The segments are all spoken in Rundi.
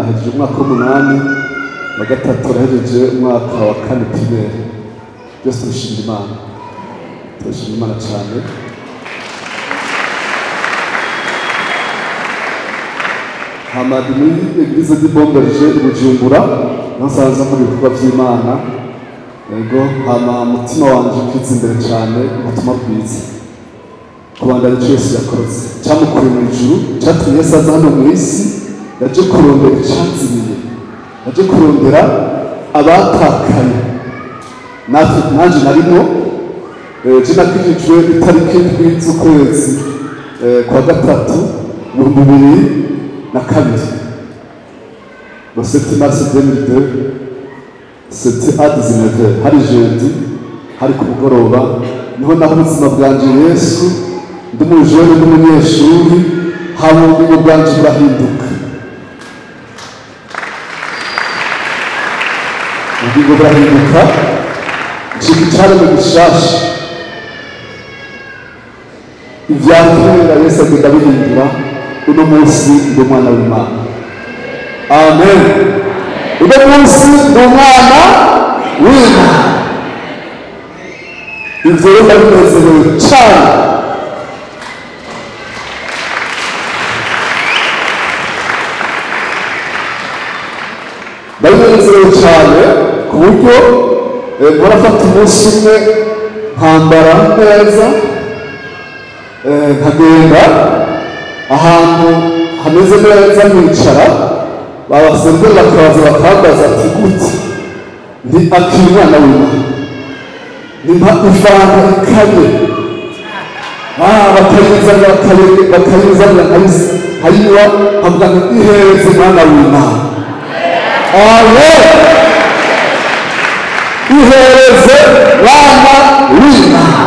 ahejeje umwaka w'umunani, wa gatatu arahejeje umwaka wa kane primaire. Byose turashimira Imana, turashimira Imana cyane. Hama ndi muri Eglise du Bon Berger i Bujumbura, niho nsanzwe nkora ibikorwa vy'Imana. Yego, hama umutima wanje ukiza imbere cyane ubutumwa bwiza, kubandanya ico Yesu yakoze cyamukuye mu ijuru, cyatumye Yesu aza hano mu isi. Yaje kurondera icazimiye, yaje kurondera abatakaye, natwe nanje narimo. Je nakijijwe itariki 7 z'ukwezi kwa gatatu 2002, le 7 mars 2002, c'était à 19h, hari jeudi, hari ku mugoroba, niho naho ubuzima bwanje Yesu, ndi umujene, ndi umunyeshuri, hama ubugingo bwanje burahinduka, ubugingo burahinduka, ncika icaremwe gishasha. Ivya kera Yesu agenda abihindura. Uno munsi ndi umwana w'Imana. Amen. Uno munsi ndi umwana w'Imana. Ivyo rero ndabinezerewe cane. Ndabinezerewe cane ku buryo mpora mfata umunsi umwe nkambara neza, nkagenda ahantu hameze neza nkicara, babasembera bakaza bakambaza ati gute ndi akiri umwana w'Imana, nimpa ifanta ikanye, bakayizanira bakayizanira nkayinywa, nkavuga ngo ihereze mwana w'Imana. Amen. Ihereze mwana w'Imana.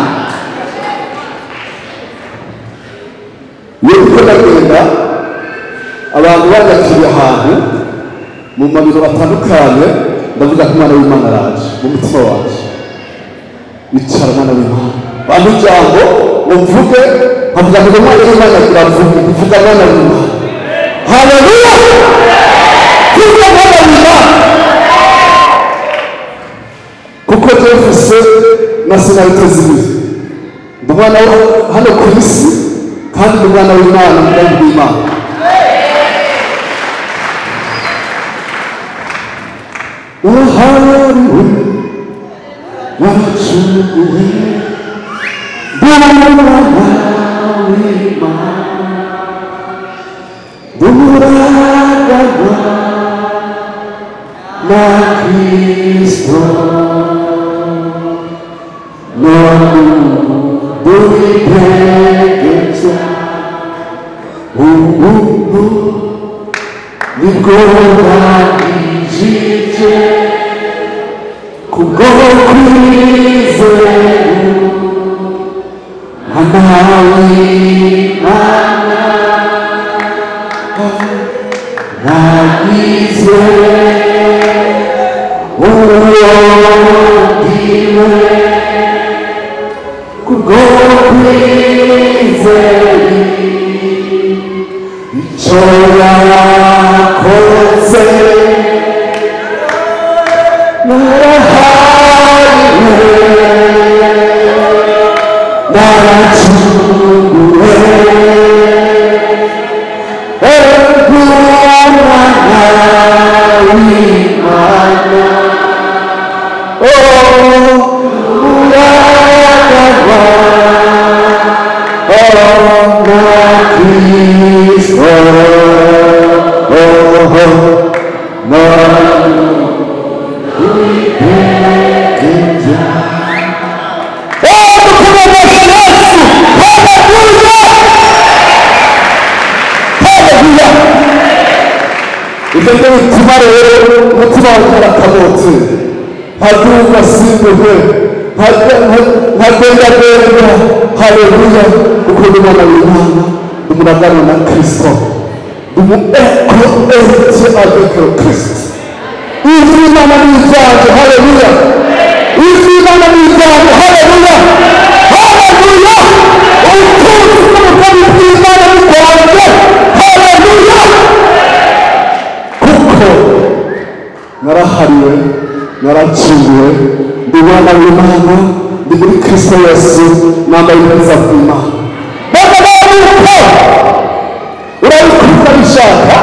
Iyo ndiko ndagenda abantu banyakiriye ahantu mu mabiro atandukanye, ndavuga ko umwana w'Imana araje mu mutima wanje. Icara mwana w'Imana, bampa ijambo ngo mvuge, nkavuga ngo umwana w'Imana agira mvuge, mvuga mwana w'Imana. Haleluya! Kuvuga mwana w'Imana, kuko jewe mfise nationalité zibiri, ndi umwana hano ku isi kandi ndi umwana w'Imana mu bwami bw'Imana. Wahariwe, waracunguwe, ndi umwana w'Imana, ndi umuragwa na Kristo, none duhitegetswe ubuntu nibwo bwakijije kubwo kwizera Mwana w'Imana nagizwe uwo ndiwe kubwo kwizera icyo yakoze narahariwe naracunguwe umwana w'Imana, umuragwa na Kristo, none duhitegetswe. Yesu! Haleluya! Haleluya! Ibyo ni bituma rero umutima wanjye urakamotse, nkaduga simbuhe, nkagendagenda. Haleluya! Kuko ndi umwana w'Imana, ndi umuragano na Kristo, ndi umu héritier avec le Christ. Ivy'Imana ni ivyanje. Haleluya! Ivy'Imana ni ivyanje. Haleluya! Haleluya! Ubutunzi bw'umugambi bw'Imana ni bwanjye. Haleluya! Kuko Narahariwe, naracunguwe, ndi umwana w'Imana, ndi muri Kristo Yesu, nambaye ubwiza bw'Imana. Bana yuko urabikunda, bishaka,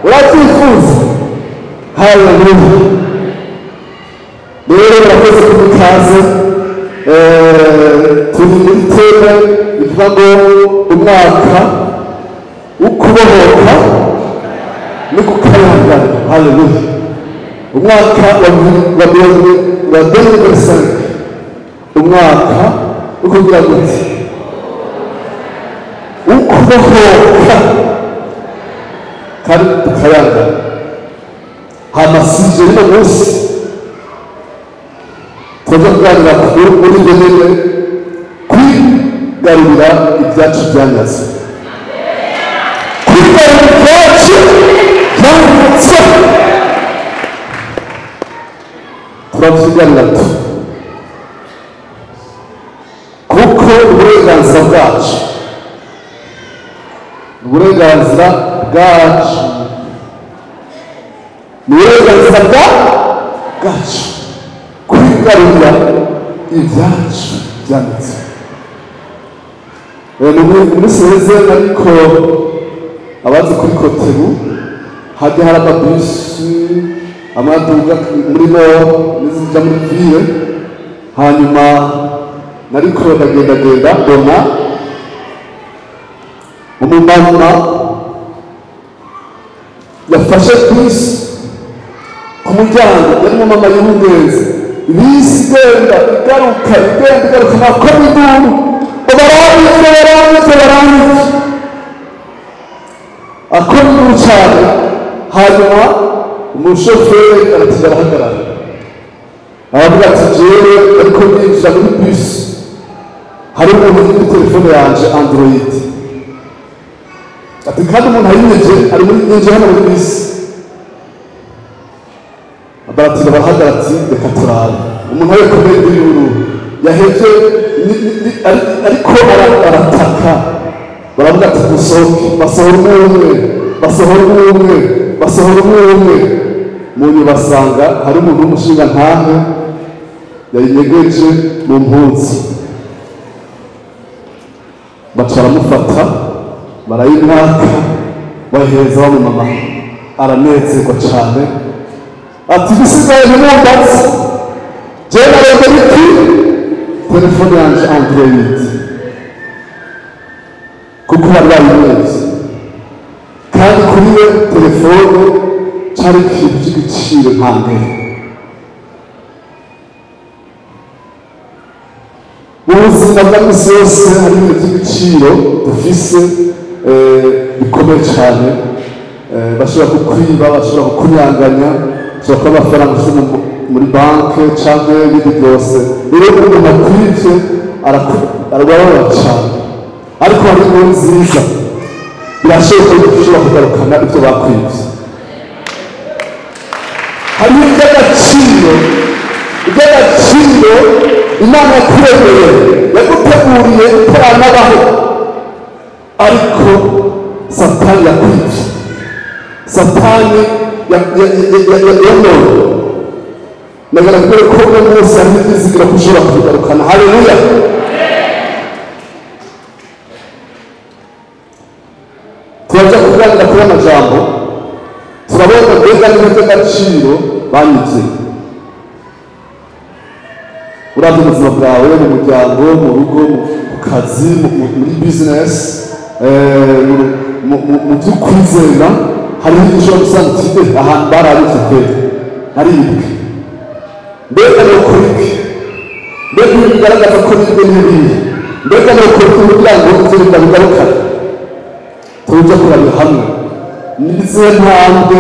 urabyifuza. Haleluya. Rero murakoze kumikaze. Turi muri thème ivuga ngo umwaka wo kubohoka no gukayangana. Haleluya. Umwaka wa 2025, umwaka wo kugira gute? Wo kubohoka kandi tukayangana. Hama sujet y'uno munsi turaja kuganira muri ibyo nyene, kwigarurira ibyacu byanyazwe, kwigarurira ibyacu byanyazwe. Turavyiganira tu, kuko uburenganzira bwacu, uburenganzira bwacu ni uburenganzira bwacu kwigarurira ibyacu byanditse. Mu minsi iheze, ariko abazi kuri Kotebu hajya hari amabisi amwe aduga muri nord n'izija muri ville. Hanyuma nariko ndagendagenda, mbona umumama yafashe bisi ku muryango. Yari umumama yihungenze, bisi igenda igaruka, igenda igaruka, nakoma induru ngo baranyivye, baranyivye, baranyivye, akoma induru cane. Hanyuma umushoferi aratinda arahagarara, aravuga ati: "Jewe ariko ninjira muri bisi, hari umuntu uri muri telefone yanje Android." Ati: "Kandi umuntu ayinyivye ari muri yinjiye hano muri bisi." Baratinda barahagarara, ati: "Reka turabe." Umuntu we komeye y'ubururu yahevye ariko arataka. Baravuga ati: "Dusohoke." Basohora umwe umwe, basohora umwe umwe, basohora umwe umwe. Munyu basanga hari umuntu w'umushinga ntahe yayinyegeje mu mpuzu. Baca baramufata, barayimwaka, bahereza bamumama, aranezerwa cane, ati: "Bisigaye ntimumbaze, jewe narondera iki? Telefone yanje Android." Kuko bari bayimwivye, kandi kuri we telefone cari ikintu c'igiciro ntambere mu buzima bwa misi yose. Hari ibintu by'ibiciro dufise bikomeye cyane. Bashobora kukwiba, bashobora kukunyanganya, bashobora kuba amafaranga ufite muri banki cyangwa ibindi byose. Rero umuntu akwivye arababara cyane, ariko hari inkuru nziza: birashoboka yuko ushobora kugarukana ibyo bakwivye. Hariho iby'agaciro Imana yakuremeye, yaguteguriye utaranabaho, ariko Satani yakwivye, Satani yononye. Nagaragara ko uno munsi hariho ibyizigiro ko ushobora kubigarukana. Haleluya. Turaja kuganira kuri amajambo, turabona mbega n'ibintu by'agaciro banyivye. Uravye ubuzima bwawe, mu muryango, mu rugo, mu kazi, muri business, mu vy'ukwizera, hariho ibyo ushobora gusanga uti: "Ahantu barabivye kweli, naribwe. Mbega nokora iki? Mbega ibintu bigaragaza ko nibwe n'ibihe? Mbega nokora iki kugira ngo ivyo bintu bigarukane?" Tujya kurabira hamwe n'izihe ntambwe.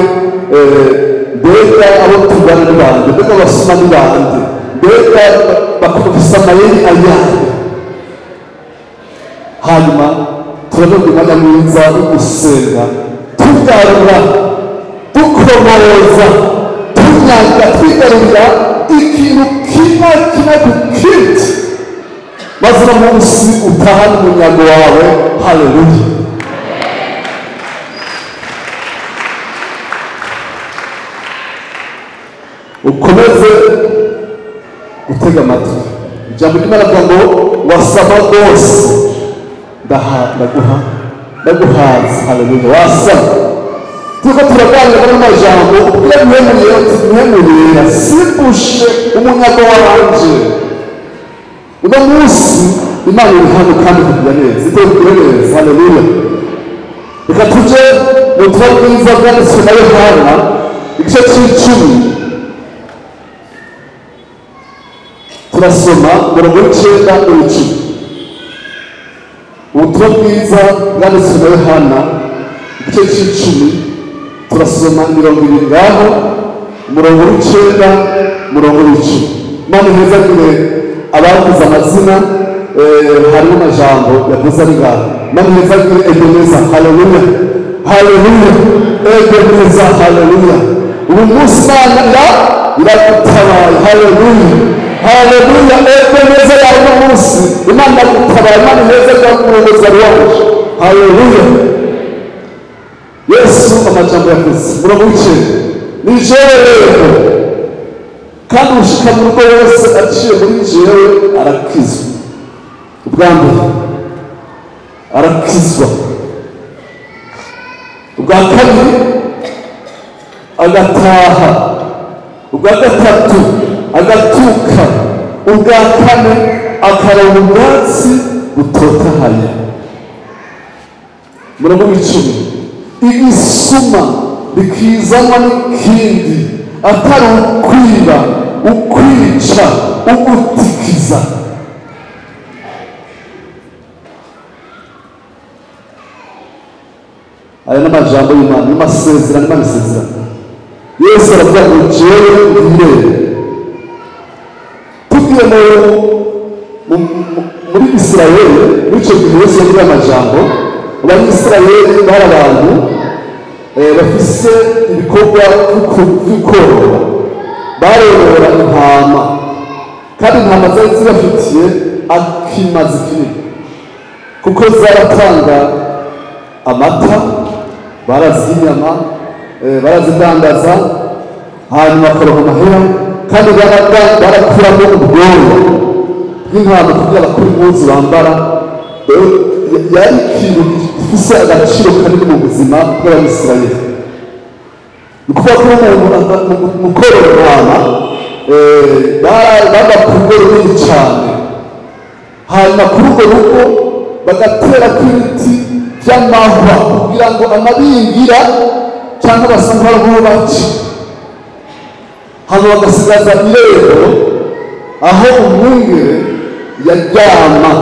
Mbega abo tugana ni bande? Mbega abasoma ni bande? Mbega bafise amayeri ayahe? Hanyuma turabona umwanya mwiza wo gusenga, tugarura, dukomoza, tunyaga, twigarurira ikintu kimwe kimwe ku kindi, maze uno munsi utahane umunyago wawe. Haleluya. Murakoze gutega amatwi. Ijambo ry'Imana rivuga ngo wasaba rwose ndaguha ndaguhaza. Haleluya. Wasaba. Turiko turaganira muri majambo ubwira mpemuriye simbushe umunyago wanje. Uno munsi Imana iri hano kandi kugira neza, ikugira neza. Haleluya. Reka tuje mu butumwa bwiza bwanditswe na Yohana igice c'icumi, turasoma umurongo w'icenda n'uw'icumi. Ubutumwa bwiza bwanditswe na Yohana igice c'icumi, turasoma 20 ngaho, umurongo w'icenda, umurongo w'icumi. Imana ihezagire abavuze amazina, harimo amajambo yavuze ari ngaho. Imana ihezagire Ebeneza. Haleluya, haleluya, Ebeneza, haleluya. Ubu munsi Imana iragutabaye. Haleluya, haleluya. Ebeneza yawe uno munsi Imana iragutabaye. Imana ihezagire umurongozi wanje. Haleluya. Yesu amajambo yavuze umurongo w'icenda: ni jewe rero, kandi ushika mu rugo wese aciye muri jewe arakizwa. Ubwa mbere arakizwa, ubwa kabiri agataha, ubwa gatatu agatuka, ubwa kane akaronka ubwatsi butotahaye. Umurongo w'icumi: igisuma bikizanwa n'ikindi atari ukwiba, ukwica, ugutikiza. Aya ni amajambo y'Imana, ni amasezerano Imana isezerano. Yesu aravuga ngo jewe ndi. Tugiye muri Isirayeli muri icyo gihe Yesu yavuze amajambo, Abanyisirayeli bari abantu bafise ibikorwa by'ukorora, barorora intama, kandi intama zari zibafitiye akimazi kinini, kuko zaratanga amata, barazirya inyama, barazidandaza, hanyuma bakaronka amahera, kandi barakuramo ubwoya bw'intama kugira bakore impuzu bambara. Yari ikintu gifise agaciro kanini mu buzima bw'Abanyisirayeli. Ni ukuvuga ko umuntu mu korora intama baba ku rugo runini cyane, hanyuma kuri urwo rugo bagaterako ibiti by'amahwa kugira ngo amabingira cyangwa abasanga aho baca, hanyuma bagasigaza irembo aho umwungere yaryama.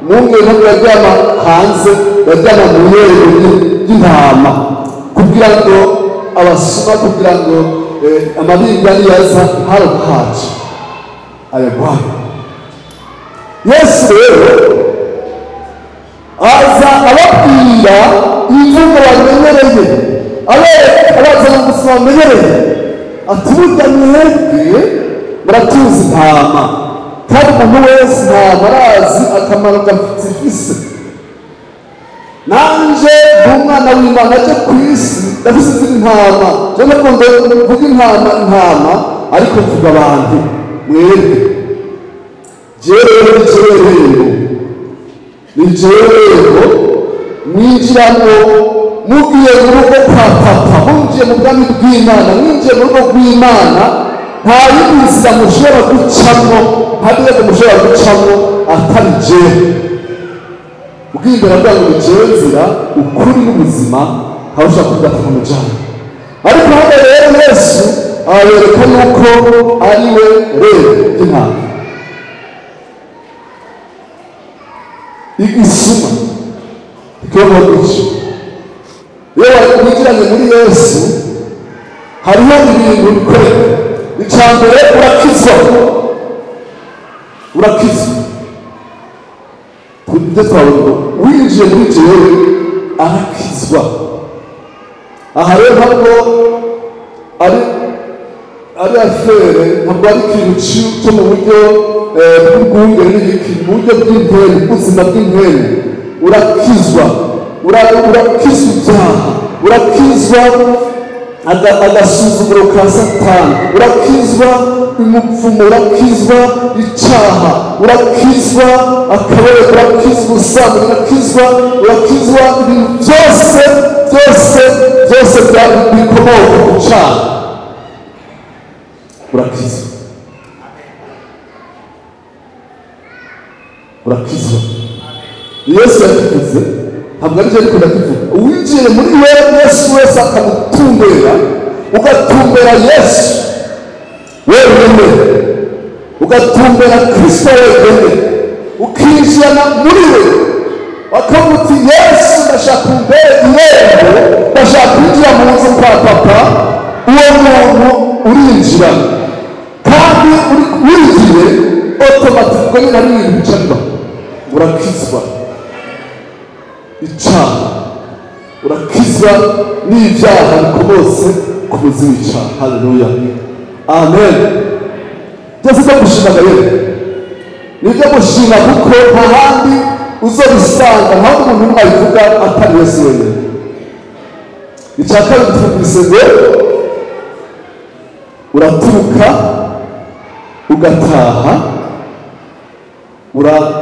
Umwungere ntabwo yaryama hanze, yaryama mu irembo ry'intama kugira ngo abasuma, kugira ngo amabingira niyaza harohaje ayagwaye. Yesu rero aza ababwira imvugo bamenyereye, abazana ubuzima bamenyereye, ati burya mwebwe muratuzi intama, kandi umuntu wese intama arazi akamaro zifise. Nanje ndi umwana w'Imana aje ku isi, ndafise izindi ntama. Je ntabwo mvuga intama intama, ariko mvuga abantu mwebwe. Jewe rero ni jewe rero, ni jewe rero mwinjiramo mugiye mu rugo kwa papa, mwinjiye mu bwami bw'Imana, mwinjiye mu rugo rw'Imana, nta yindi nzira mushobora gucamwo, nta yindi mushobora gucamwo atari jewe. Ubwimbere avuga ngo ni jewe nzira, ukuri n'ubuzima, ntawushobora kuvuga ati ntamujana. Ariko hano rero Yesu abereka yuko ari we rero ry'intama. Igisuma ikibazo gutyo. Iyo winjiranye muri Yesu hariho ibintu bikoreka. Icya mbere urakizwa, urakizwa. Ibyo twabonye ngo winjiye muri jewe arakizwa. Aha rero ntabwo ari afere, ntabwo ari ikintu cyo mu buryo bw'ubwungere n'ibiki, mu buryo bw'impwemu, ubuzima bw'impwemu. Urakizwa, urakizwa ibyaha, urakizwa Agasuzuguro ka Satani, urakizwa umupfumo, urakizwa icyaha, urakizwa akabere, urakizwa ubusambanyi, urakizwa ibintu byose byose byose bikomoka ku cyaha, urakizwa, urakizwa. Yesu yakivuze, ntabwo ari byo ariko ndakivuga. Uwinjiye muri we Yesu wese akamutumbera, ugatumbera Yesu wenyine, ugatumbera Kristo wenyine, ukinjirana muri we, bakavuga uti Yesu ndashaka umbere irembo, ndashaka kwinjira mu nzu kwa papa. Uwo muntu urinjira, kandi winjiye otomatikwe nyine ari ibintu bica biba. Urakizwa icyaha, urakizwa n'ibyaha bikomotse ku muzi w'icyaha. Haleluya, amen. Byose byo gushima rero ni ibyo gushima, kuko nta handi uzobisanga, nta wundi muntu n'umwe abivuga atari Yesu wenyine. Icya kabiri twumvise ngo uraturuka ugataha,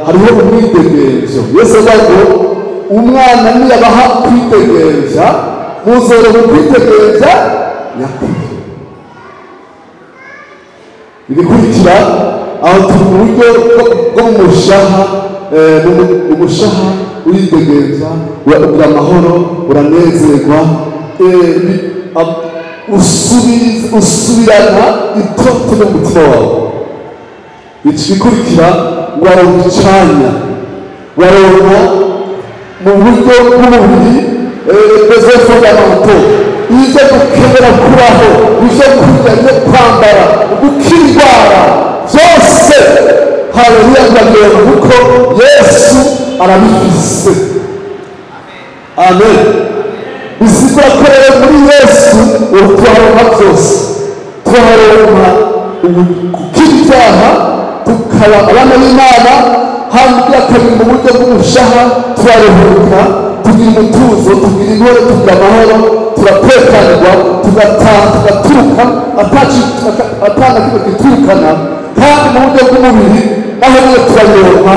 hariho umwidegemvyo. Yesu avuga ngo umwana niyabaha kwidegemvya, muzoroha kwidegemvya nyakuri. Ibikurikira aho turi mu buryo bwo mu mushaha, mu mushaha uridegemvya, uragira amahoro, uranezerwa, usubirana itoto mu mutima wawe. Ikikurikira waronka icanya, waronka mu buryo bw'umubiri besoins fondamentaux, ibyo gukenera kubaho, ibyo kurya, ibyo kwambara, gukira indwara, byose. Haleluya, ndabyemera kuko Yesu arabifise. Amen. Bisigura ko rero muri Yesu tuharonka byose, tuharonka gukira ibyaha, tukaba abana b'Imana. Hanyuma kabiri mu buryo bw'umushaha turaruhuka, tugira umutuzo, tugira intore, tugira amahoro, turatekanirwa, tugataha, tugaturuka atana kimwe kiturukana. Kandi mu buryo bw'umubiri naho nyine turayoba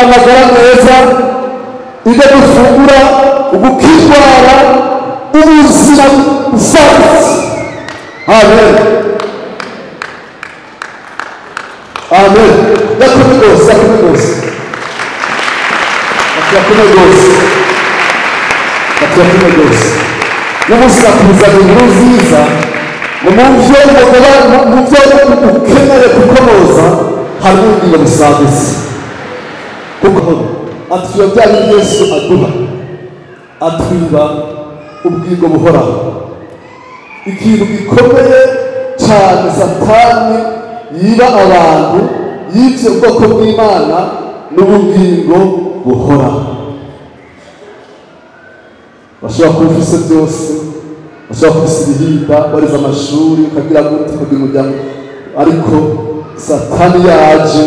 amagara meza, ibyo dufungura, ugukirwara, ubuzima busanzwe. Amen, amen. Yakomeye rwose, yakomeye rwose, yakomeye rwose, yakomeye rwose. N'ubuzima kuzana inkuru nziza mu byo ukeneye kukomoza, harimo ubugingo busagutse, kuko atwiba bya bindi Yesu aduha, atwiba ubugingo buhoraho. Ikintu gikomeye cyane Satani yiba abantu, yibye ubwoko bw'Imana, n'ubugingo buhoraho. Bashobora kuba ufise byose, bashobora kuba ufise ibihinda, warize amashuri, ukagira gute, ukagira umuryango, ariko Satani yaje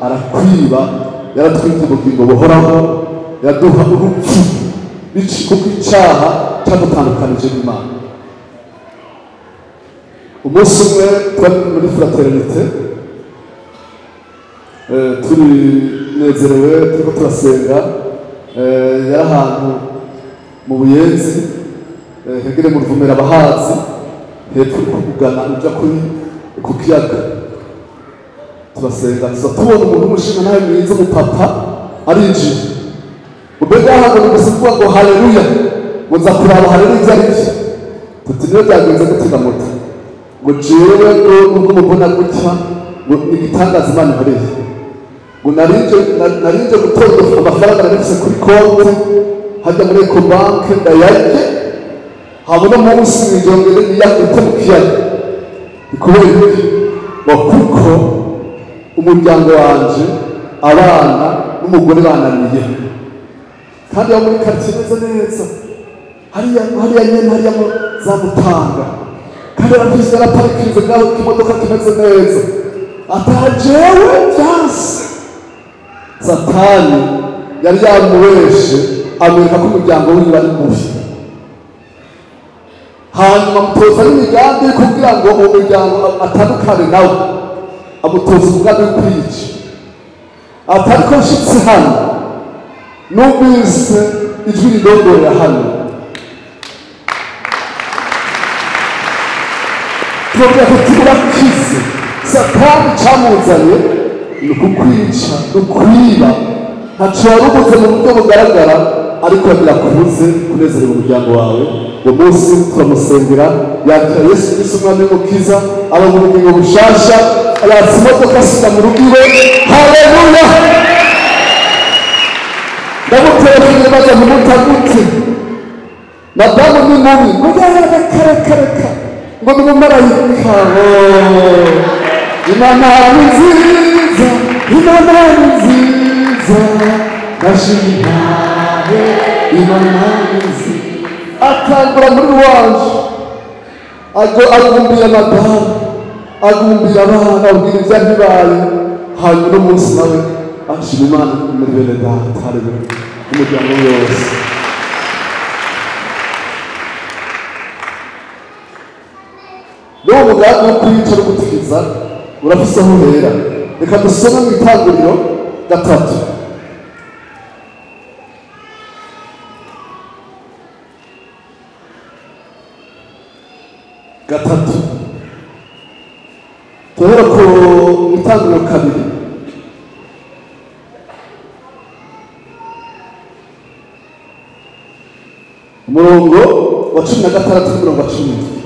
arakwiba. Yaratwibye ubugingo buhoraho, yaduha urupfu, kuko icyaha cyadutandukanije n'Imana. Umunsi umwe twari muri fraternité, turinezerewe, turiko turasenga. Yari ahantu mu Buyenzi, hegere mu Ruvumera abahazi, hepfo kugana uja kuri ku kiyaga. Turasenga, tuza tubona umuntu w'umushinga nawe mwiza, umupapa arinjiye. Mbega ahantu gusa kuvuga ngo haleluya, ngo nza kuraba haleluya ibyo ari byo. Tuti niyo byagenze gute na moto, ngo jewe ngo nubwo mubona gutya, ngo ni igitangaza Imana inkoreye, ngo narinje gutora amafaranga nari mfise kuri konti hajya muri Ecobank ndayarye, habona umunsi mw'ijoro niyakubite mu kiyaga. Ni kubera iki? Ngo kuko umuryango wanje, abana n'umugore bananiye, kandi abo muri quartier neza neza hariya hariya nyene, hariya mu za Mutanga, kandi arafise, yaraparikinze ngaho ikimodoka kimeze neza, atajewe vyanse. Satani yari yamubeshe, amwereka ko umuryango wiwe ari mubi. Hanyuma amutoza n'imigambi kugira ngo uwo muryango atandukane nawe, amutoza umugambi wo kwica. Atari ko nshitse hano numvise ijwi ridondorera hano, tubabwira ko turakize. Satani camuzanye ni ukukwica, ni ukwiba. Ntaco yarubuze mu buryo bugaragara, ariko yagira kubuze kunezerera umuryango wawe. Uwo munsi turamusengera, yakira Yesu Kristo umwami w'umukiza, aba mu bugingo bushasha, yatsa imodoka asubira mu rugo iwe. Haleluya! Ndamutelefone baza ntimutagute, madamu ni mubi, ngo reka reka reka, ngo ni umumarayika. Imana ni nziza, Imana ni nziza, ndashima Imana ni nziza. Atangura muri wanje, agumbira madamu, agumbira abana, abwira ivyari bibaye. Hanyuma uno munsi nawe ashima Imana muri bene data, haleluya, umuryango wose. N'uwo mugambi wo kwica no gutikiza urafise aho uhera. Reka dusome mu Itanguriro 3. Gatatu. Tuhera ku Itanguriro 2. Umurongo wa 16 n'umurongo wa 17.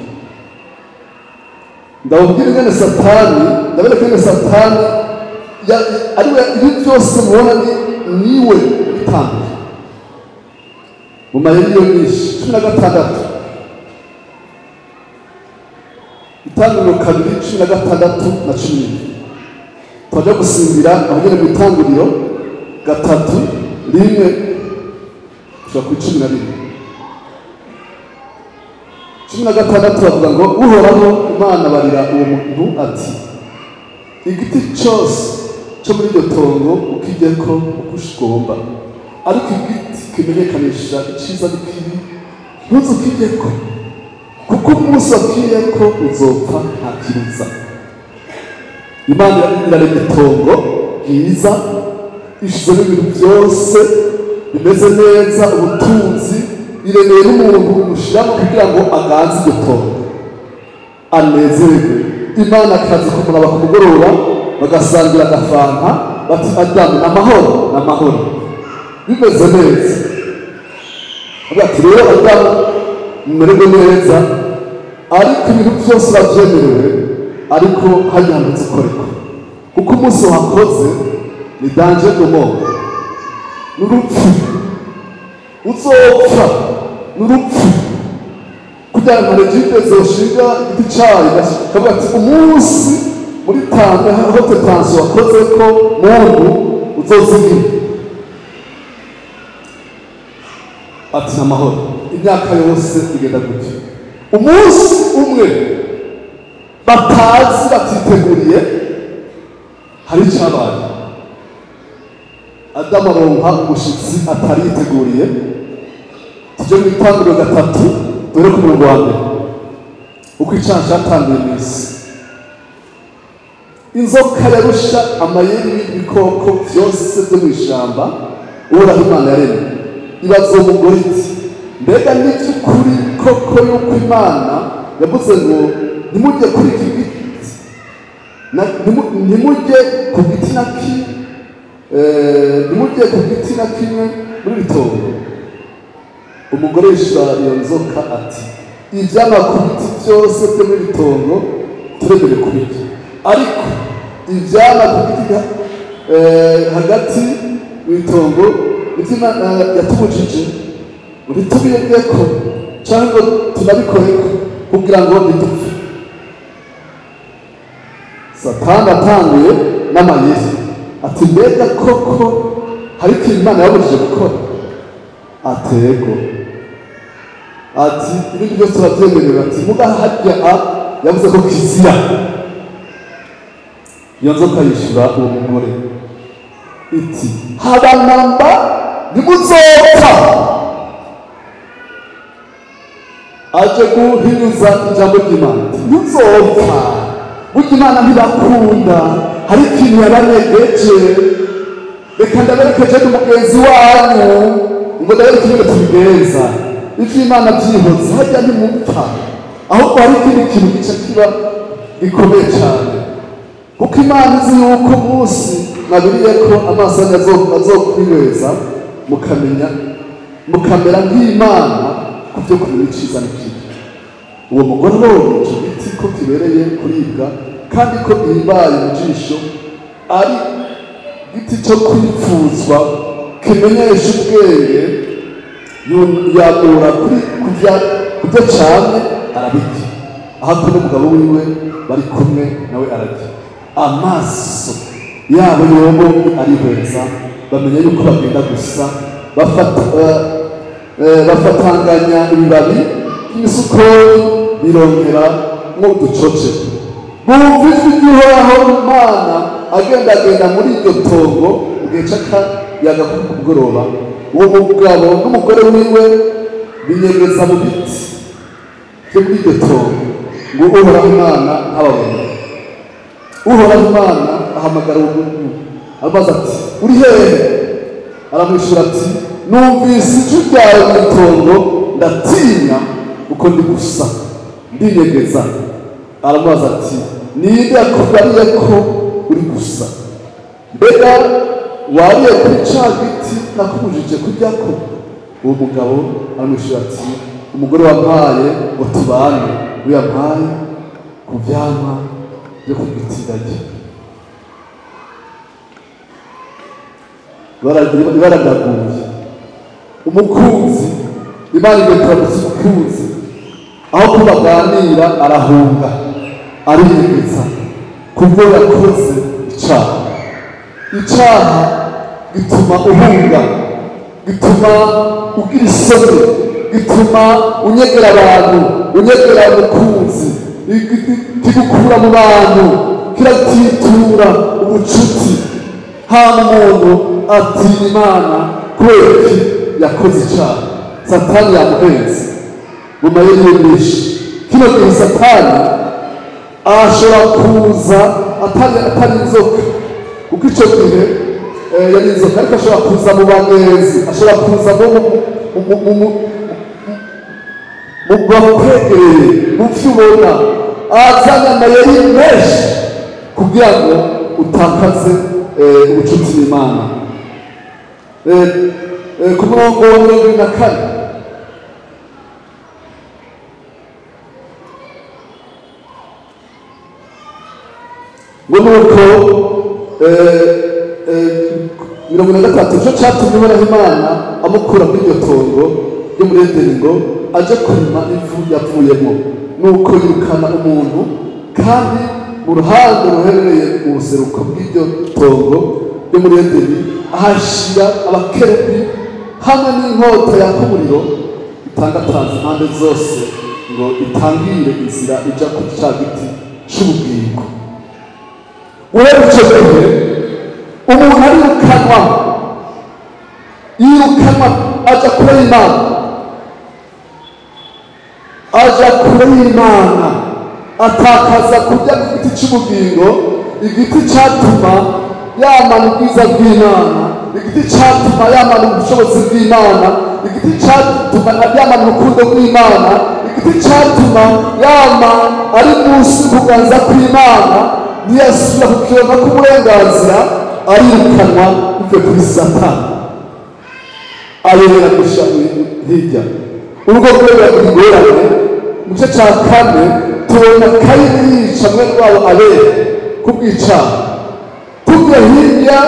Ndababwira ingene Satani, ndabereka ingene Satani ariwe ibi byose mubona niwe bitangiye mu mayeri yo myinshi. 16. Itanguriro 2, 16 na 17. Twaja gusimbira abagene mu Itanguriro 3, 1 gushika ku 11. 16 bavuga ngo Uhoraho Imana barira uwo muntu ati, igiti cyose cyo muri iryo tongo ukijyeko uko ugomba, ariko igiti kimenyekanisha icyiza n'ikibi ntuzukijyeko, kuko umunsi wakiyeko uzopfa nta kiruza. Imana irarema itongo ryiza, ishizemo ibintu byose bimeze neza, ubutunzi, iremera umuntu umushyiramo kugira ngo aganze iryo tongo anezerwe. Imana akaza kumuraba ku mugoroba, bagasangira agafanta, bati Adamu ni amahoro, ni amahoro, bimeze neza. Bati rero Adamu mumererwe neza, ariko ibintu byose urabyemerewe, ariko hajya hantu ukorerwa, kuko umunsi wakoze ni danger de mort, ni urupfu, uzopfa, ni urupfu. Kugira ngo regime zoshinga igiti cayo kavuga ati umunsi muri tanga haute tension wakoze ko muntu uzozimira. Ati amahoro, imyaka yose igenda gutyo. Umunsi umwe batazi batiteguriye, hari icabaye. Adamu aronka umushitsi atari yiteguriye. Tuje mu Itanguriro 3, dore ku murongo wa 1 uko icaha catanguye mw'isi. Inzoka yarusha amayeri y'ibikoko vyose vyo mw'ishamba Uhoraho Imana yaremye. Ibaza uwo mugore iti, mbega ni vy'ukuri koko yuko Imana yavuze ngo ntimujye kuri iki giti, ntimujye ku giti na kimwe, ntimujye ku giti na kimwe muri iri tongo? Umugore yishura iyo nzoka ati, ivyama ku biti vyose vyo muri iri tongo turemerewe kubirya, ariko ivyama ku giti hagati mw'itongo nivyo Imana yatubujije ngo ntitubiryeko canke ngo tunabikoreko kugira ngo ntidupfe. Satani atanguye n'amayeri ati, mbega koko hari ikintu Imana yabujije gukora? Atego. Ati ibindi byose turabyemerewe. Ati muga harya yavuze ko kizira. Iyo nzoka yishura uwo mugore iti, habanamba ntimuzopfa. Aje guhinyuza ijambo ry'Imana. Ntuzopfa. Burya Imana ntibakunda, hari ikintu yabanyegeje. Reka ndaberekeje n'umugenzi wanyu ngo ndabereke ingene tubigenza. Ivyo Imana vyihoze harya ntimupfa, ahubwo hari ikindi kintu gica kiba gikomeye cane. Kuko Imana izi yuko umunsi mwabiriyeko amaso yanyu azokwihweza, mukamenya, mukamera nk'Imana ku vyo kumenya iciza n'ikibi. Uwo mugore abonye ico giti ko kibereye kuribwa kandi ko gihimbaye mu jisho, ari giti co kwipfuzwa kimenyesha ubwenge, yagora kuri kuvyo camye arabirya. Aho kumwe n'umugabo wiwe bari kumwe nawe ararya. Amaso yabo yombi arihweza, bamenya yuko bagenda gusa, bafatanganya ibibabi by'imisukoni birongera nk'uducoce. Bumva ijwi ry'Uhoraho Imana agendagenda muri iryo tongo mu gihe c'akayaga ko ku mugoroba. Uwo mugabo n'umugore wiwe binyegeza mu biti byo muri iryo tongo ngo Uhoraho Imana ntababone. Uhoraho Imana ahamagara uwo muntu aramubaza ati: uri hehe? Aramwishyura ati: numvise ijwi ryawe mu itongo, ndatinya kuko ndi gusa, ndinyegeza. Aramubaza ati: ninde yakubariye ko uri gusa? Mbega wariye kuri ca giti nakubujije kuryako? Uwo mugabo aramwishyura ati: umugore wampaye ngo tubane, we yampaye ku vyamwa byo ku giti ndarya. Baradaguye umukunzi. Imana igiye kuramutsa umukunzi, aho ko baganira arahunga, arinyegeza kubwo yakoze icaha. Icaha gituma uhunga, gituma ugira isoni, gituma unyegera abantu, unyegera umukunzi, kigukura mu bantu, kiratitura ubucuti. Hama umuntu atinya Imana kubera iki? Yakoze icaha. Satani yamuhenze mu mayeri menshi. Kino gihe Satani ashobora kuza atari inzoka, kuko ico gihe yari inzoka, ariko ashobora kuza mu bagenzi, ashobora kuza mu bakwegereye, mu vyo ubona, azanye amayeri menshi kugira ngo utakaze ubucuti n'Imana. Ku murongo wa 74, ngo nuko 43, ico catumye Uhoraho Imana amukura muri iryo tongo ryo muri Edeni ngo aje kurima ivu yavuyemo. Nuko yirukana umuntu, kandi mu ruhande ruherereye mu buseruko bw'iryo tongo ryo muri Edeni ahashira abakerubi hamwe n'inkota yaka umuriro itangatanze impande zose ngo itangire inzira ija ku ca giti c'ubugingo. Guhera ico gihe umuntu arirukanwa, yirukanwa aja kure y'Imana, aja kure y'Imana, atakaza kurya ku giti c'ubugingo, igiti catuma yamana ubwiza bw'Imana, igiti catuma yamana ubushobozi bw'Imana, igiti catuma yamana urukundo rw'Imana, igiti catuma yama ari munsi y'ukuganza kw'Imana. Ntiyasubira kukironka k'uburenganzira, arirukanwa bivuye kuri Satani, ayobera gusa hirya. Urugo rwe ingorane. Mu gice ca 4 tubona Kayini yica mwene wabo Abeli kubw'icaha. Tugiye hirya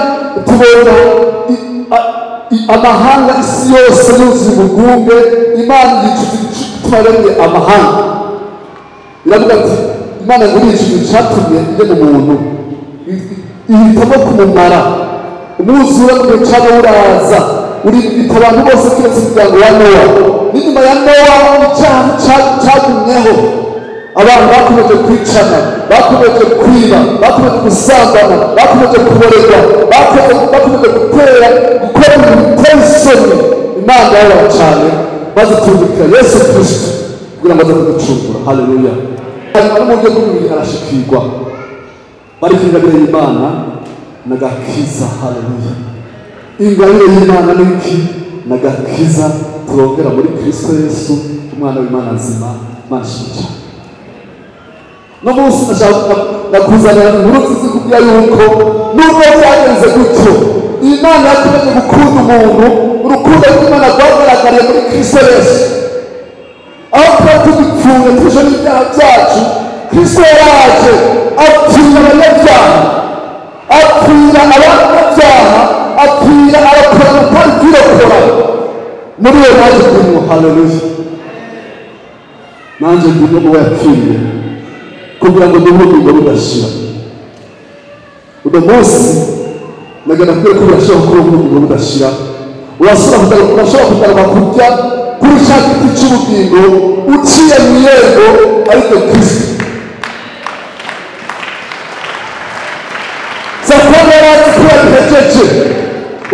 tubona amahanga, isi yose yuzuye ubugunge. Imana yicuza igituma yaremye amahanga. Iravuga ati Imana ngo iricuza icatumye ijya mu muntu, ihitamo kumumara. Umwuzure mu gihe ca Nowa uraza, urigita abantu bose kiretse umuryango wa Nowa. N'inyuma ya Nowa icaha cagumyeho, abantu bakomeje kwicana, bakomeje kwiba, bakomeje gusambana, bakomeje kuborerwa, bakomeje gutera, gukora ibintu biteye isoni. Imana irababara cane, maze itungikira Yesu Kristo kugira ngo aze kuducungura. Haleluya. Hanyuma no mu buryo bw'umubiri arashikirwa, ariko ingabire y'Imana n'agakiza. Haleluya. Ingabire y'Imana ni iki? N'agakiza turongera muri Kristo Yesu, umwana w'Imana nzima. Imana ishimwe cyane. No munsi nashaka nakuzanira inkuru nziza ikubwira yuko nubwo byagenze gutyo, Imana yakomeje gukunda umuntu. Urukundo rw'Imana rwagaragariye muri Kristo Yesu. Aho tuba tugipfuye tuje n'ibyaha byacu, Kristo yaraje apfira abanyabyaha, apfira abanyabyaha, apfira abakora mutari kwirokora. Muri we naje ndimo. Haleluya. Nanjye ndimo uwo yapfiriye kugira ngo duhe ubugingo budashira. Uno munsi nagana kubera ko birashoboka ko ubugingo budashira. Urashobora kugaruka kurya kuri cya giti cy'ubugingo uciye mu irembo, ariko Kristo. Satani yari azi ko yabihejeje,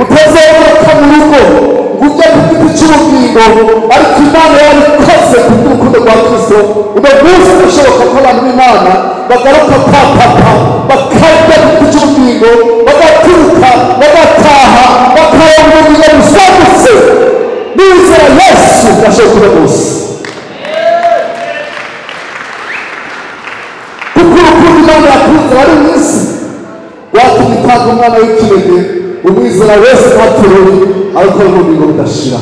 utazaboneka mu rugo ngo ujye ku giti cy'ubugingo, ariko Imana yarabikoze kubw'urukundo rwa Kristo. Uno munsi birashoboka ko abantu b'Imana bagaruka kwa papa, bakarya ku giti cy'ubugingo, bagaturuka, bagataha, bakaronka ubugingo busagutse. Nizera Yesu birashoboka uno munsi, kuko urukundo Imana yakunze abari mu isi rwatumye itanga umwana w'ikinege, umwizera wese ntapfuye ariko ari ubugingo budashira.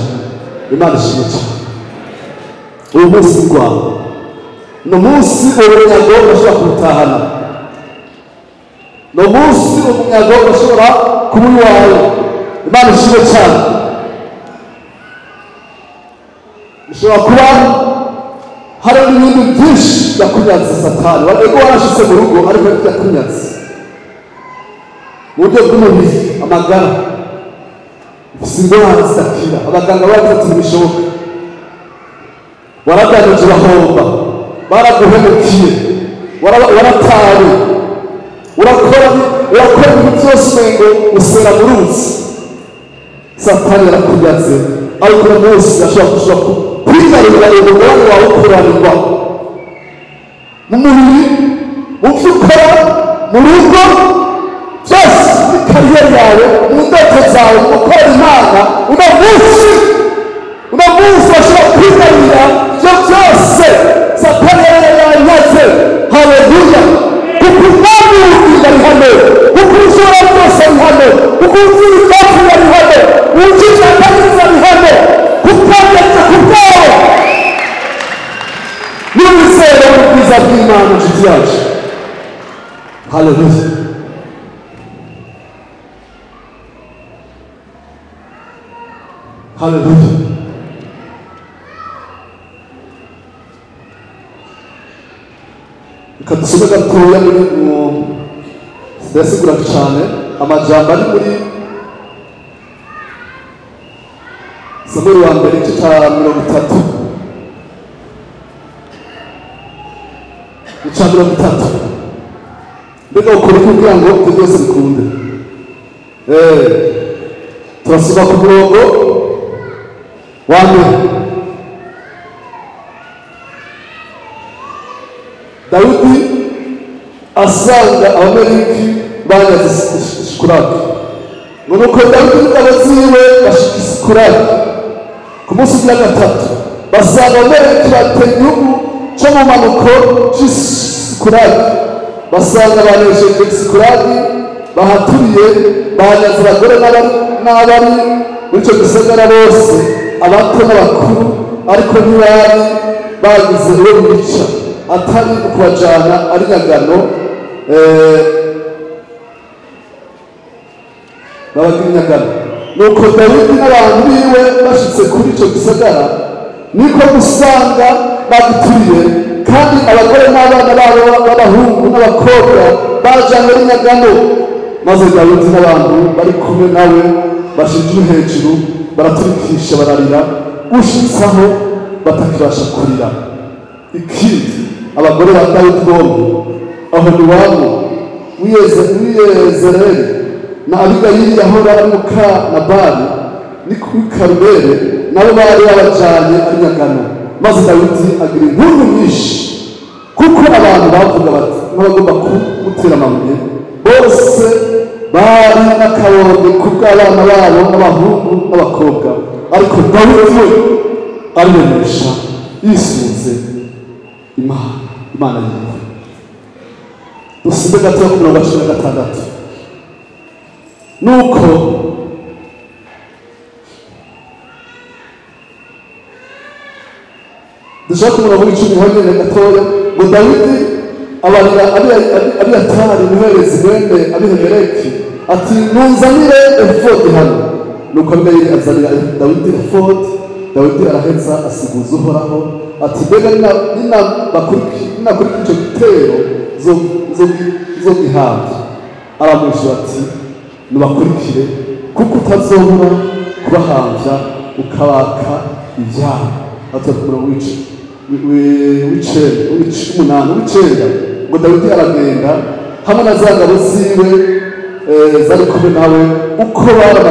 Imana ishimwe cyane. Uyu munsi ni rwawe, ni umunsi umunyago urashobora kuwutahana, ni umunsi umunyago urashobora kuba iwawe. Imana ishimwe cyane. Ushobora kuba hari n'ibintu byinshi yakunyaze Satani. Ego warashitse mu rugo, ariko yakunyaze mu buryo bw'umubiri, amagara, ufise indwara zidakira, abaganga baravuze ati ntibishoboka, waradandaje urahomba, baraguhemukiye, waratawe, urakora ibintu byose umengo usera mu ruzi. Satani yarakunyaze, ariko uno munsi ashobora gushobora kwigarurira umugabane wawe ukuranirwa mu mubiri, mu byo ukora, mu rugo, byose, muri kariyeri yawe, mu ndoto zawe, mu gukorera Imana. Uno munsi bashobora kwigarurira ibyo byose Satani yari yanyaze. Haleluya. Kuko umwami w'ubugingo ari hano, kuko ushobora byose ari hano, kuko uzi ibyapfuye ari hano, uzi ibyatageze ari hano, kuko ageze ku bwawe. N'uwizera mu bwiza bw'Imana, inshuti yacu. Haleluya. Haleluya. Reka dusome gatoya muri mu ndasigura cyane amajambo ari muri Samweli wa mbere igice cya 30. Ica 30. Mbega ukora iki kugira ngo ibyo byose bikunde? Turasoma ku murongo wa mbere. Dawidi asanga Abamaleki banyaze Sikulagi. Ngo nuko Dawidi n'ingabo ziwe bashika i Sikulagi ku munsi ugira gatatu, basanga Abamaleki bateye igihugu cyo mu mpanuko cy'i Sikulagi. Basanga banesheje Sikulagi, bahaturiye, banyaze abagore n'abari muri icyo gisagara bose, abato n'abakuru, ariko ntibari bagize uwo bica, atari ukubajana ari nyagano, babagira inyagano. Nuko Dawidi n'abantu biwe bashitse kuri icyo gisagara, niko gusanga bagituriye, kandi abagore n'abana babo b'abahungu n'abakobwa bajanywe n'inyagano. Maze Dawidi n'abantu bari kumwe nawe bashijwe hejuru, baraturikisha bararira, gushitsaho batakibasha kurira. Ikindi, abagore ba Dawidi bombi, Aholibamu w'Iyezereli na Abigayili yahora ari muka Nabali ni kuri Karumeli, nabo bari babajanye ari nyagano. Maze Dawidi agira inkungu nyinshi, kuko abantu bavuga bati n'abagomba kumutera amabuye bose bari n'akabonge kubw'abana babo n'abahungu n'abakobwa, ariko Dawidi we ariremisha yisunze Imana yiwe. Dusimbe gatoya ku mirongo 16. Nuko dushaka ku murongo w'10 honyine gatoya, ngo Dawidi abarira Abiyatari umuherezi mwene Abimeleki ati nunzanire efodi hano. Nuko Abigayili azanira Dawidi efodi. Dawidi araheza asiguza Uhoraho ati mbega ninakurikira icyo gitero zogihabwa? Aramwishyura ati nubakurikire, kuko utazobura kubahamvya ukabaka ibyabo. Ati ku murongo w'umunani w'icenda, ngo Dawidi aragenda hamwe na za ngabo ziwe zari kumwe nawe, uko bari 600,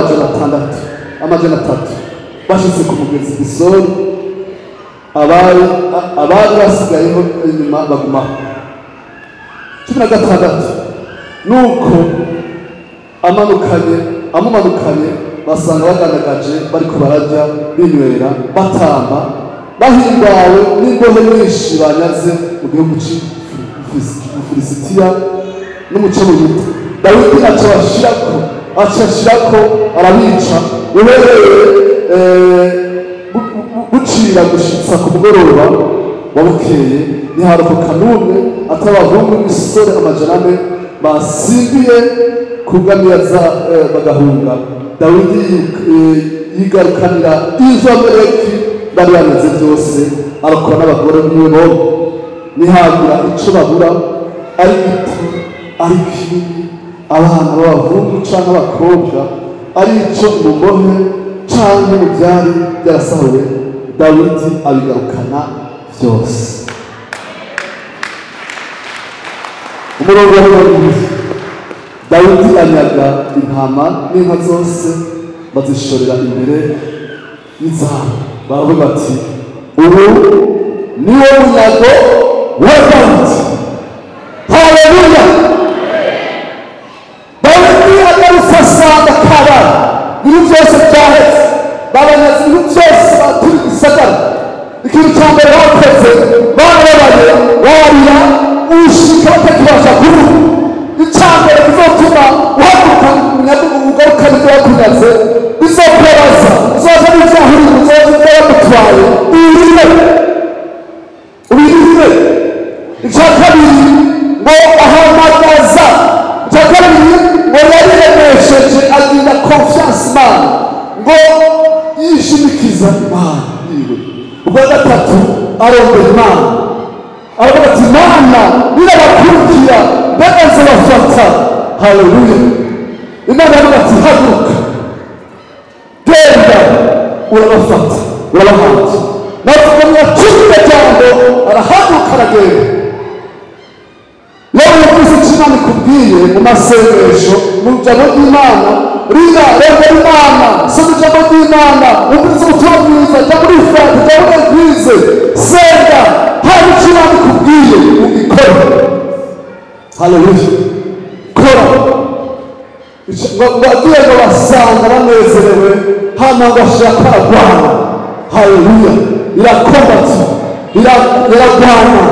bashitse ku mugezi Bisori, abari basigayeho inyuma bagumaho. 16. Nuko amumanukanye basanga bagandagaje bariko bararya binywera batamba bahimbawe n'imbohe nyinshi banyaze mu gihugu c'Ubufilisitiya n'umuco w'Ubuyuda. Dawidi aca ashirako arabica uhereye bucira gushitsa ku mugoroba wa bukeye, ntiharokoka n'umwe atabahungu n'imisore 400 basimbiye kugamiya bagahunga. Dawidi yigarukanira ivyo Amaleki bari bameze byose, arakora n'abagore biwe bombi, ntihagira ico babura, ari gito ari kinini, abana b'abahungu canke abakobwa, ari ico mu mbohe canke mu byari byarasahuwe, Dawidi abigarukana byose. Umurongo wa 20, Dawidi anyaga intama n'inka zose bazishorera imbere y'izamu. Baravuga bati ubu niwo munyago wa Dawidi. Haleluya! Dawidi agarutse asanga kabara ibintu byose byaheze, babanyaze ibintu byose, baturi igisagara. Ikintu cya mbere bakoze, barababaye, barira ushika batakibasha kuvuga. Icya mbere kizotuma uhaguruka ugarukana ibyo bakunyaze, bizokubabaza, uzoza n'ibyaha urimo, uzoza ibyo bagutwaye, ubirire, ubirire. Icya kabiri ngo ahamagaza, icya kabiri ngo yariremesheje, agira confiance Imana, ngo yishimikiza Imana yiwe. Ubwa gatatu arondera Imana, aravuga ati Imana nirabakurikira mbega nzabafata. Haleluya! Imana aravuga ati haguruka, genda, urabafata, urabahanze. Navuga cumi jambo, arahaguruka aragenda. Iyo wumvise icyo Imana ikubwiye mu masengesho, mu ijambo ry'Imana, rira, rondera Imana, soma ijambo ry'Imana, wumvirize ubutumwa bwiza, jya muri fanta, jya muri église, senga, haba icyo Imana ikubwiye ugikore. Haleluya! Kora. Ngo agiye ngo basanga banezerewe, hano ngo ashaka aragwana. Haleluya! Irakombati, iragwana.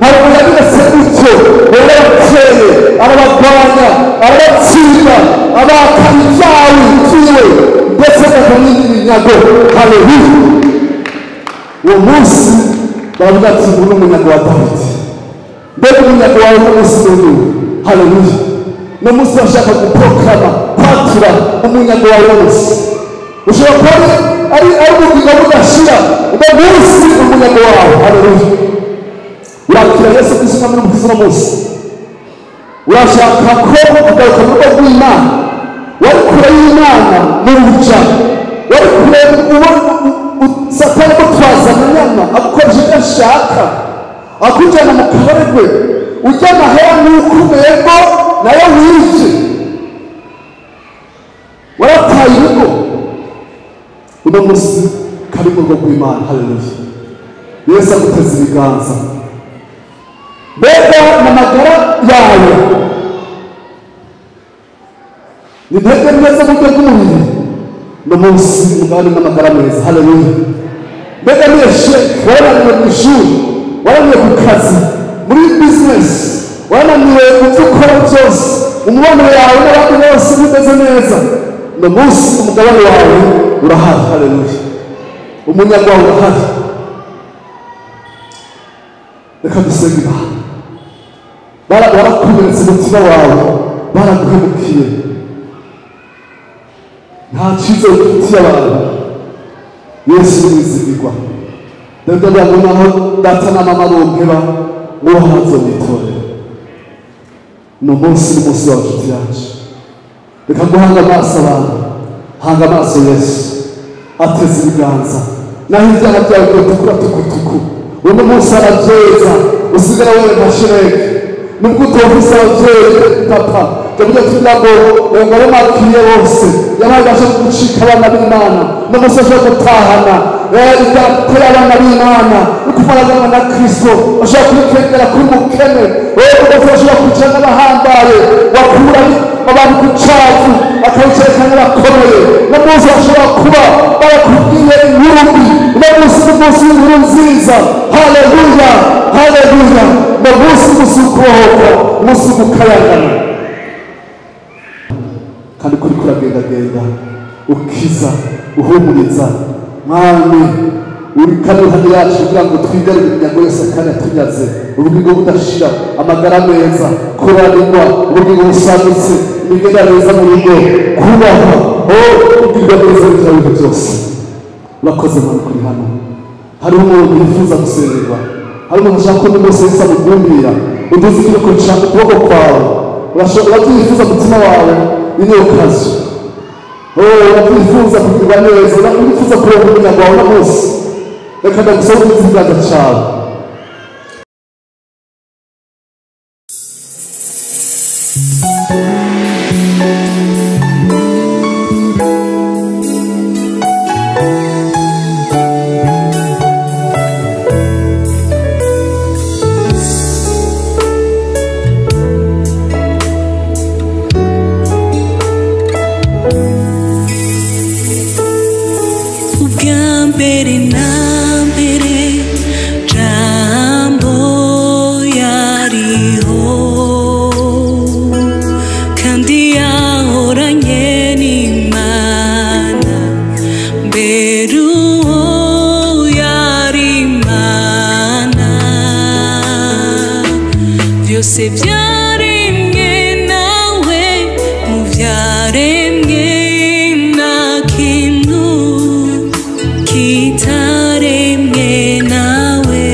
Ntabwo yabiretse gutyo, yarabateye, arabagwanya, arabatsinda, abaka ibyawe byiwe, ndetse agava n'indi minyago. Haleluya! Uwo munsi baravuga ati uyu ni umunyago wa Dawidi. Mbega umunyago wawe uno munsi ni uyu! Haleluya! Uno munsi bashaka guproclama, kwatura umunyago wawe wose. Ushobora kuba ari ubugingo budashira, uno munsi umunyago wawe. Haleluya! Urakira Yesu Kristo umwami n'Umukiza uno munsi? Urashaka ko kugaruka mu rugo rw'Imana? Wari kure y'Imana mu buja, wari kure, Satani agutwaza amanyama, agukoresha ibyo ashaka, akujyana mu kabarwe, ujya amahera nk'uko umego nayo wivye, warataye urugo. Uno munsi kari mu rugo rw'Imana. Haleluya! Yesu aguteza ibiganza. Mbega n'amagara yawe ni intege neza mu buryo bw'umubiri, no munsi umugabane n'amagara meza. Haleluya. Mbega ni esheke, warananiwe mu ishuri, warananiwe ku kazi, muri bizinesi, warananiwe mu byo ukora byose, umubano yawe n'abandi bose bimeze neza, no munsi umugabane wawe urahari. Haleluya. Umunyago wawe urahari. Reka dusenge Imana. Barakomeretse umutima wawe, baraguhemukiye, nta cyizere ufitiye abantu. Yesu ni mwizigirwa. Dawidi avuga ngo naho data na mama bompeba, uwo hanze mwitorera. Ni umunsi n'umunsi wawe nshuti yacu. Reka guhanga amaso abantu, hanga amaso Yesu ateze ibiganza. Naho ibyaha byawe byotukura tukutuku, uno munsi arabyeza, usigara wewe nka Shireke. Nubwo utovise ababyeyi papa, ndavuga tugira ngo ngo bakiriye bose yabaye basha gucika abana b'Imana, no munsi ashobora gutahana idarapo y'abana b'Imana no kumarana na Kristo, ashobora kubikengera kuri mukene, wowe udashobora kwicara n'abahambaye, wakura abantu ku cavu akabicarika n'abakomeye. No munsi bashobora kuba barakubwiye inkuru mbi, uno munsi n'umunsi w'inkuru nziza. Haleluya, haleluya. No munsi umunsi w'ukubohoka, umunsi w'ugukayangana, kandi kuri kuragendagenda ukiza, uhumuriza. Mwami uri kano hano yacu kugira ngo twigarure imiryango yose kandi yatunyaze, ubugingo budashira, amagara meza, kuranirwa, ubugingo busagutse, imigenderanire mu rugo, kubahwa, kugirwa neza n'ibyo bintu byose. Urakoze Mwami kuri hano. Hariho umuntu yifuza gusengerwa, hari umuntu ushaka ko umunsi wese amugumbira, uduze ikiboko cyawe, ukuboko kwawe, urabyifuza umutima wawe, ni kazi. Urabyifuza kugirwa neza, urifuza kuronka umuryango wawe uno munsi. Reka ndagusaba uduze ikiganza cyawe. Ubwambere na mbere Jambo yariho, kandi yahoranye n'Imana, mbere uwo yari Imana, byose byaremwe nawe, mu byaremwe nta kintu kitaremwe nawe,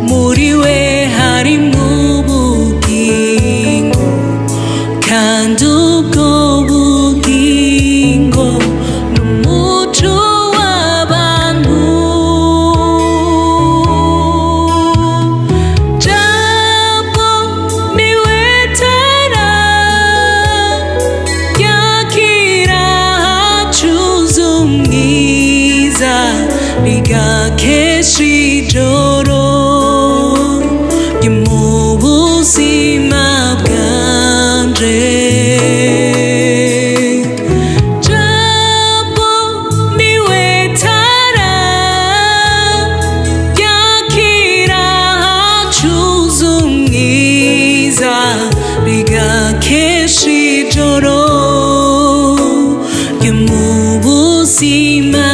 muri we harimo ubugingo, kandi ubwo bugingo n'umuco w'abantu. Jambo niwe tara yakira hacuze umwiza, rigakesha ijoro ryo mu buzima bwanje. Jambo niwe tara yakira hacuze umwiza, rigakesha ijoro ryo mu buzima